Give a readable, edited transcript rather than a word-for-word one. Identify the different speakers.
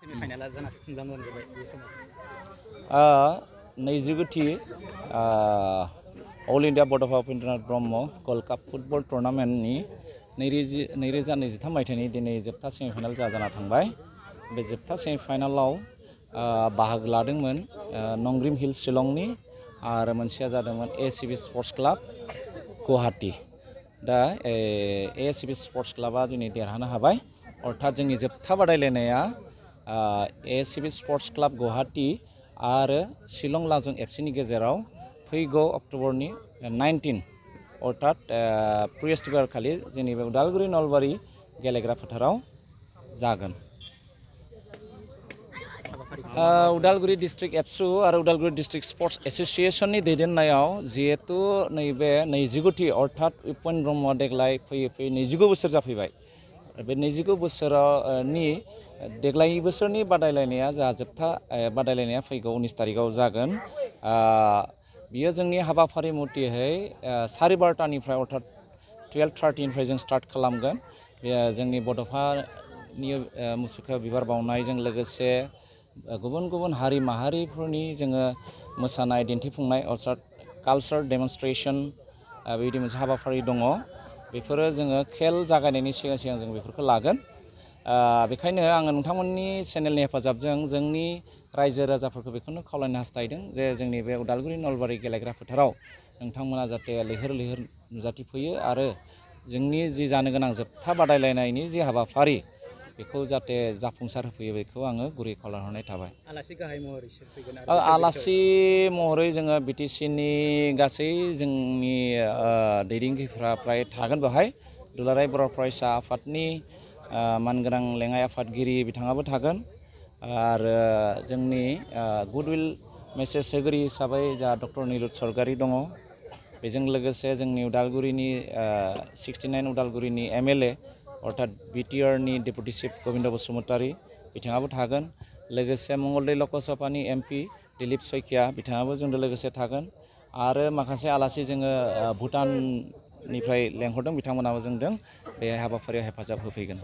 Speaker 1: सेमिफाइनाला जाना खुंलांलांजोबबाय बे समाव
Speaker 2: नैजिगुथि all India Bodofa Upendranath Brahma world cup football टुर्नामेन्टनि 2023 मायथाइनि दिनै जोबथा सेमिफाइनाल जाना थांबाय। बे जोबथा सेमिफाइनालाव बाहागो लादोंमोन नंग्रिम हिल्स शिलंनि आरो मोनसेया जादोंमोन ASEB स्पर्ट्स क्लाब गुवाहाटी। दा ASEB स्पर्ट्स क्लाबा दिनै देरहानो हाबाय। अर्थात जोंनि जोबथा बादायलायनाया ASEB स्पर्ट्स क्लाब गुवाहाटी आरो शिलं लाजों एफसिनि गेजेराव फैगौ अक्ट'बरनि 19 अर्थात बृहस्पतिबार खालि जोंनि बे उदालगुरि नलबारि गेलेग्रा फोथाराव जागोन। उदालगुरि डिस्ट्रिक्ट एबसु आरो उदालगुरि डिस्ट्रिक्ट स्पर्ट्स एसोसिएशननि दैदेननायाव जिहेतु नैबे 29थि अर्थात उपेन्द्र ब्रह्मआ देग्लाय फैयै 29 बोसोर जाफैबाय। बे 29 बोसोरनि देग्लाय बोसोरनि बादायलायनाया जा जोबथा बादायलायनाया फैगौ 19 तारिखआव जागोन। बियो जोंनि हाबाफारि मथेहै 12:15निफ्राय अर्थात 12:30निफ्राय जों स्टार्ट खालामगोन। जोंनि बड'फानि मुसुखा बिबार बावनायजों लोगोसे गुबुन गुबुन हारि माहारिफोरनि जोङो मोसानाय दिन्थिफुंनाय अर्थात कालचार डेमनस्ट्रेशन बेबायदि मोनसे हाबाफारि दङ। बेफोरो जोङो खेल जागायनायनि सिगां सिगां जों बेफोरखौ लागोन। बेखायनो आङो नोंथांमोननि चेनेलनि हेफाजाबजों जोंनि रायजो राजाफोरखौ बेखौनो खावलायनो हास्थायदों जे जोंनि बे उदालगुरि नलबारि गेलेग्रा फोथाराव नोंथांमोना जाहाथे लैहोर लैहोर नुजाथिफैयो आरो जोंनि जि जानो गोनां जोबथा बादायलायनायनि जि हाबाफारि बेखौ जाहाथे जाफुंसार होफैयो बेखौ आङो गुरै खावलायहरनाय थाबाय।
Speaker 1: आलासि गाहाय महरै सोर फैगोन
Speaker 2: आलासि महरै जोङो BTCनि गासै जोंनि दैदेनगिरिफ्रा फ्राय थागोन बेवहाय। दुलाराय बर' फरायसा आफादनि मानगोनां लेङाइ आफादगिरि बिथाङाबो थागोन आरो जोंनि गुडविल मेसेज होगिरि हिसाबै जा डक्टर निरुत सरकारि दङ। बेजों लोगोसे जोंनि उदालगुरिनि 69 उदालगुरिनि MLA अर्थात BTRनि डेपुटि चिफ गबिन्द बसुमतारी बिथाङाबो थागोन। लोगोसे मंगलदै लकसभानि MP दिलीप सयकिया बिथाङाबो जोंजों लोगोसे थागोन आरो माखासे आलासि जोङो भुटाननिफ्राय लेंहरदों बिथांमोनाबो जोंजों बे हाबाफारियाव हेफाजाब होफैगोन।